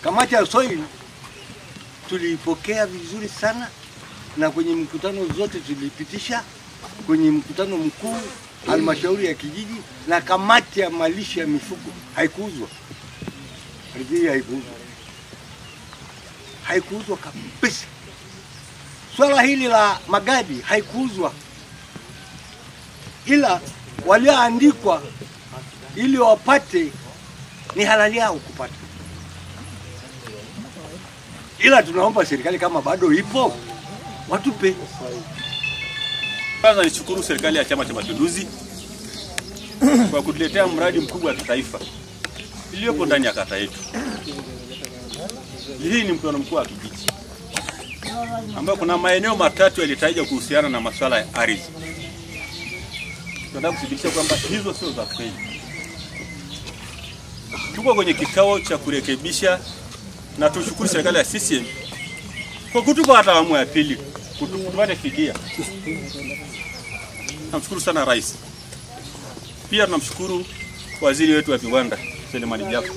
Kamati ya soil tuliipokea vizuri sana, na kwenye mkutano zote tulipitisha, kwenye mkutano mkuu halmashauri ya kijiji, na kamati ya malisho ya mifugo haikuuzwa. Ardhi haikuuzwa. Haikuuzwa kabisa. Swala hili la magadi haikuuzwa, ila walioandikwa ili wapate ni halali yao kupata. Ila tunaomba serikali kama bado ipo watupe. Kwanza nishukuru serikali ya Chama cha Mapinduzi kwa kutuletea mradi mkubwa wa kitaifa iliyopo ndani ya kata yetu. Hii ni mkutano mkuu wa kijiji ambapo kuna maeneo matatu yalitajwa kuhusiana na masuala ya ardhi. Tunataka kudhibitisha kwamba hizo sio za kweli. Tuko kwenye kikao cha kurekebisha, na tushukuru serikali ya CCM kwa kutupa hata awamu ya pili kutupate fidia. Tunamshukuru sana rais. Pia tunamshukuru waziri wetu wa viwanda Selemani Jafo.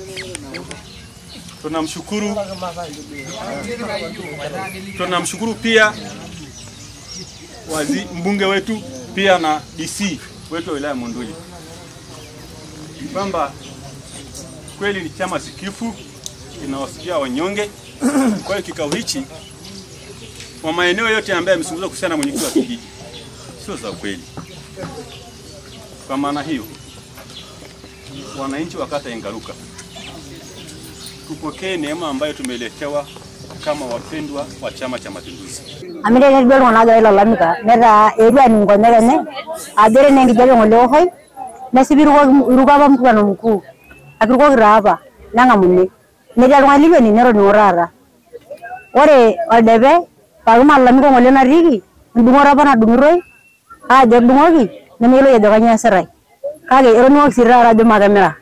Tunamshukuru pia mbunge wetu pia na DC wetu wa wilaya Monduli, kwamba kweli ni chama sikifu kinawasikia wanyonge. Kwa hiyo kikao hichi kwa maeneo yote ambayo yamezungumzwa kuhusiana na mwenyekiti wa kijiji sio za kweli. Kwa maana hiyo, wananchi wa kata Engaruka tupokee neema ambayo tumeletewa kama wapendwa wa Chama cha Mapinduzi. Amire ndio wanaga ila lalamika nera area ni ngonyele ne adere nengi jalo ngolehoi nasibiru ruka mkutano mkuu akiruko raba nanga munne nera ngaliwe ni nero norara ore odebe paluma lalamiko ngole na rigi ndungora bana dunguroi ajo dungoki nemelo ya joganya serai kage eroni sirara jo magamera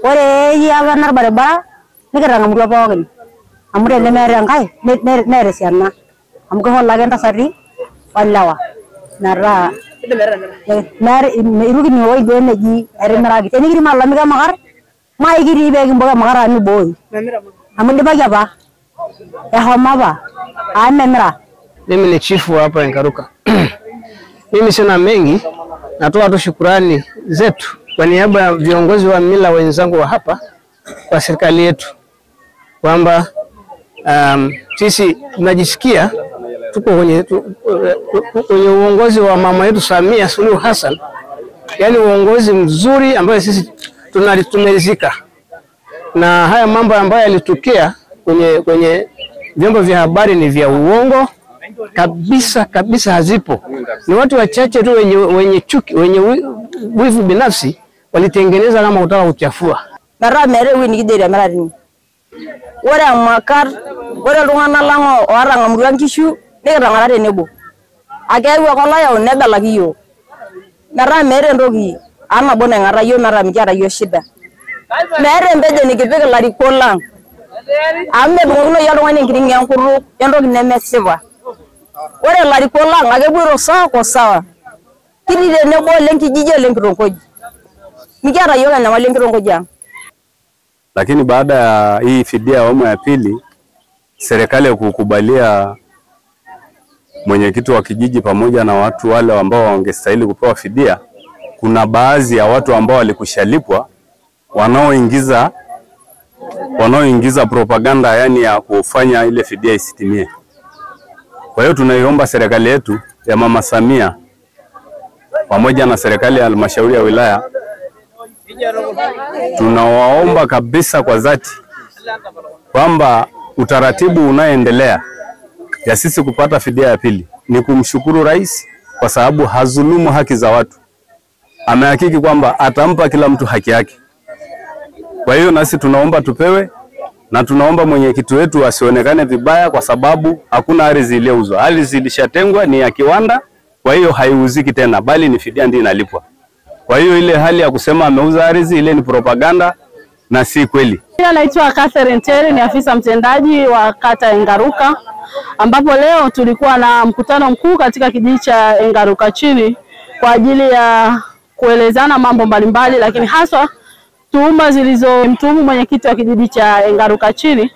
ore ya banar barabara nikiranga murua pookin amu tenemeeta enkae neeta esiana amu kehol ake ntasati olewa metaa iruki inewueji duo neji etimiraki. Tenikitii malalamiko emakar maa ekitii pee kimbok emakar amu mibooyu amu idipaki apa eshomo apa amu memira. Mimi ni chifu hapa Engaruka. Mimi sina mengi, natoa tu shukurani zetu kwa niaba ya viongozi wa mila wenzangu wa hapa kwa serikali yetu kwamba sisi tunajisikia tuko kwenye uongozi wa mama yetu Samia Suluhu Hassan, yani uongozi mzuri ambayo sisi tumeridhika na haya mambo ambayo yalitokea kwenye vyombo vya habari ni vya uongo kabisa kabisa, hazipo. Ni watu wachache tu wenye chuki, wenye wivu binafsi walitengeneza kama kutaka kuchafua. Mara mere wini kideri mara ni ore amakar ore iltung'anak lang ootang'amutua nkishu nikitang'ara tenebo akeyau ake olayau nebelaki iyiook metaa meeta entoki aa nabo naing'ata iyiook metaa mikiata iyiook shida. Meeta empejo nikipik ilarikok lang amu medung'okinoyu oltung'ani enkiring'o enkutuk entoki nemesipa. Ore ilarikok lang akepoito sawa kwa sawa, kitii tenebo olenkijiji olenkitongoji, mikiata iyiook enyamali enkitongoji ang'. Lakini baada ya hii fidia awamu ya pili, serikali kukubalia mwenyekiti wa kijiji pamoja na watu wale ambao wangestahili kupewa fidia, kuna baadhi ya watu ambao walikushalipwa wanaoingiza propaganda, yani ya kufanya ile fidia isitimie. Kwa hiyo tunaiomba serikali yetu ya Mama Samia pamoja na serikali ya halmashauri ya wilaya, tunawaomba kabisa kwa dhati kwamba utaratibu unaendelea ya sisi kupata fidia ya pili ni kumshukuru rais kwa sababu hazulumu haki za watu. Amehakiki kwamba atampa kila mtu haki yake. Kwa hiyo nasi tunaomba tupewe, na tunaomba mwenyekiti wetu asionekane vibaya kwa sababu hakuna ardhi iliyouzwa. Ardhi ilishatengwa ni ya kiwanda, kwa hiyo haiuziki tena, bali ni fidia ndio inalipwa. Kwa hiyo ile hali ya kusema ameuza ardhi ile ni propaganda na si kweli. Naitwa Catherine Terry, ni afisa mtendaji wa kata Engaruka, ambapo leo tulikuwa na mkutano mkuu katika kijiji cha Engaruka chini kwa ajili ya kuelezana mambo mbalimbali, lakini haswa tuhuma zilizomtuhumu mwenyekiti wa kijiji cha Engaruka Chini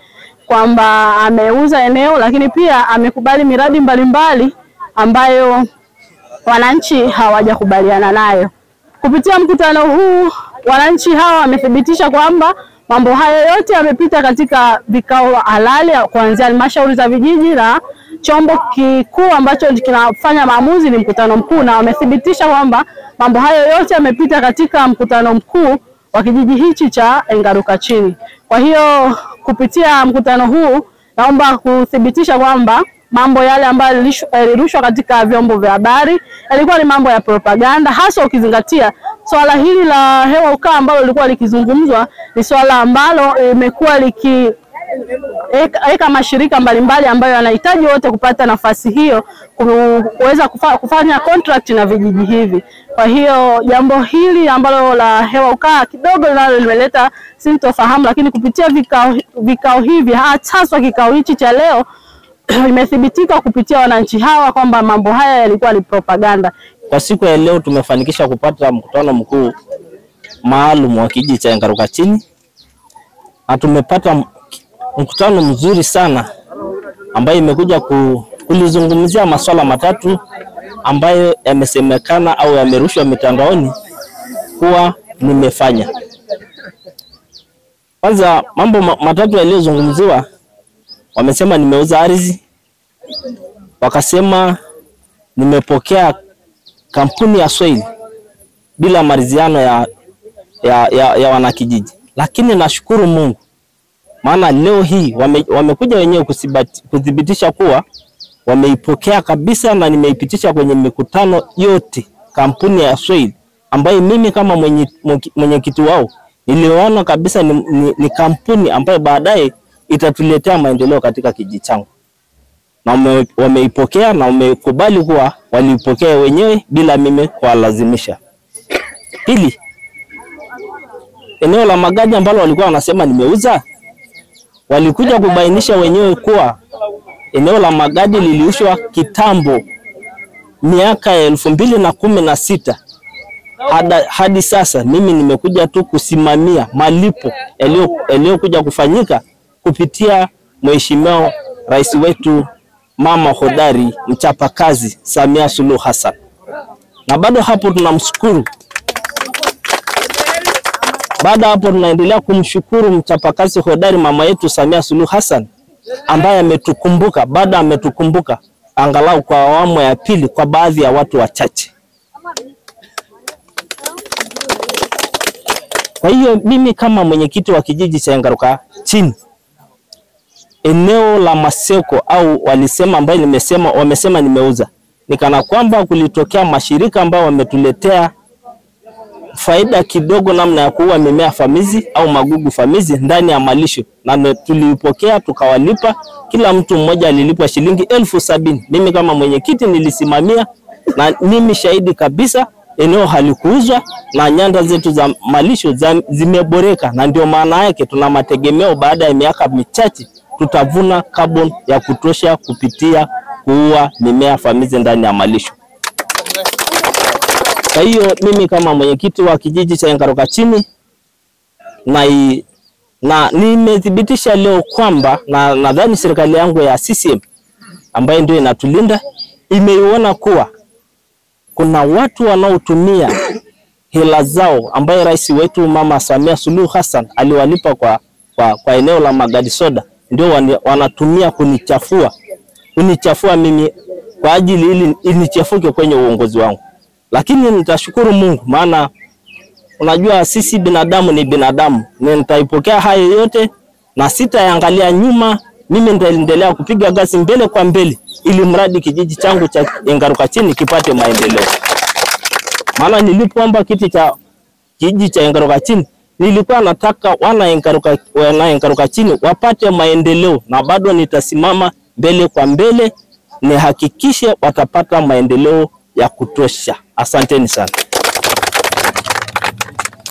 kwamba ameuza eneo, lakini pia amekubali miradi mbalimbali ambayo wananchi hawajakubaliana nayo. Kupitia mkutano huu wananchi hawa wamethibitisha kwamba mambo hayo yote yamepita katika vikao halali kuanzia halmashauri za vijiji na chombo kikuu ambacho kinafanya maamuzi ni mkutano mkuu, na wamethibitisha kwamba mambo hayo yote yamepita katika mkutano mkuu wa kijiji hichi cha Engaruka Chini. Kwa hiyo kupitia mkutano huu naomba kuthibitisha kwamba mambo yale ambayo yalirushwa katika vyombo vya habari yalikuwa ni mambo ya propaganda, hasa ukizingatia swala hili la hewa ukaa ambalo lilikuwa likizungumzwa ni swala ambalo imekuwa likiweka mashirika mbalimbali ambayo yanahitaji wote kupata nafasi hiyo kuweza kufanya contract na vijiji hivi. Kwa hiyo jambo hili ambalo la hewa ukaa kidogo nalo limeleta sintofahamu, lakini kupitia vikao hivi hasa kikao hichi cha leo imethibitika kupitia wananchi hawa kwamba mambo haya yalikuwa ni propaganda. Kwa siku ya leo tumefanikisha kupata mkutano mkuu maalum wa kijiji cha Engaruka Chini, na tumepata mkutano mzuri sana ambayo imekuja kulizungumzia masuala matatu ambayo yamesemekana au yamerushwa mitandaoni kuwa nimefanya. Kwanza, mambo matatu yaliyozungumziwa, wamesema nimeuza ardhi, wakasema nimepokea kampuni ya Soil bila maridhiano ya wanakijiji. Lakini nashukuru Mungu, maana leo hii wamekuja wenyewe kuthibitisha kuwa wameipokea kabisa, na nimeipitisha kwenye mikutano yote kampuni ya Soil ambayo mimi kama mwenyekiti wao niliona kabisa ni kampuni ambayo baadaye itatuletea maendeleo katika kijiji changu. Na wameipokea na wamekubali kuwa waliipokea wenyewe bila mimi kuwalazimisha. Pili, eneo la Magadi ambalo walikuwa wanasema nimeuza, walikuja kubainisha wenyewe kuwa eneo la Magadi liliushwa kitambo miaka 2016. Hadi sasa mimi nimekuja tu kusimamia malipo yaliyokuja kufanyika kupitia Mheshimiwa Rais wetu mama hodari mchapakazi Samia Suluhu Hassan. Na bado hapo tunamshukuru. Baada hapo tunaendelea kumshukuru mchapakazi hodari mama yetu Samia Suluhu Hassan ambaye ametukumbuka, bado ametukumbuka angalau kwa awamu ya pili kwa baadhi ya watu wachache. Kwa hiyo mimi kama mwenyekiti wa kijiji cha Engaruka Chini, eneo la Maseko au walisema ambayo nimesema wamesema nimeuza, nikana kwamba kulitokea mashirika ambayo wametuletea faida kidogo namna ya kuua mimea famizi au magugu famizi ndani ya malisho, na tulipokea tukawalipa. Kila mtu mmoja alilipwa shilingi 70,000. Mimi kama mwenyekiti nilisimamia na mimi shahidi kabisa, eneo halikuuzwa na nyanda zetu za malisho zimeboreka, na ndio maana yake tuna mategemeo baada ya miaka michache tutavuna carbon ya kutosha kupitia kuua mimea famizi ndani ya malisho. Kwa hiyo mimi kama mwenyekiti wa kijiji cha Engaruka Chini na nimethibitisha leo kwamba na nadhani serikali yangu ya CCM ambayo ndio inatulinda imeiona kuwa kuna watu wanaotumia hela zao ambaye rais wetu Mama Samia Suluhu Hassan aliwalipa kwa eneo la Magadi Soda, ndio wanatumia kunichafua mimi kwa ajili ili inichafuke kwenye uongozi wangu. Lakini nitashukuru Mungu, maana unajua sisi binadamu ni binadamu. Nitaipokea hayo yote na sitaangalia nyuma. Mimi nitaendelea kupiga gasi mbele kwa mbele ili mradi kijiji changu cha Engaruka Chini kipate maendeleo. Maana nilipoomba kiti cha kijiji cha Engaruka Chini nilikuwa nataka wana Engaruka Chini wapate maendeleo, na bado nitasimama mbele kwa mbele nihakikishe watapata maendeleo ya kutosha. Asanteni sana.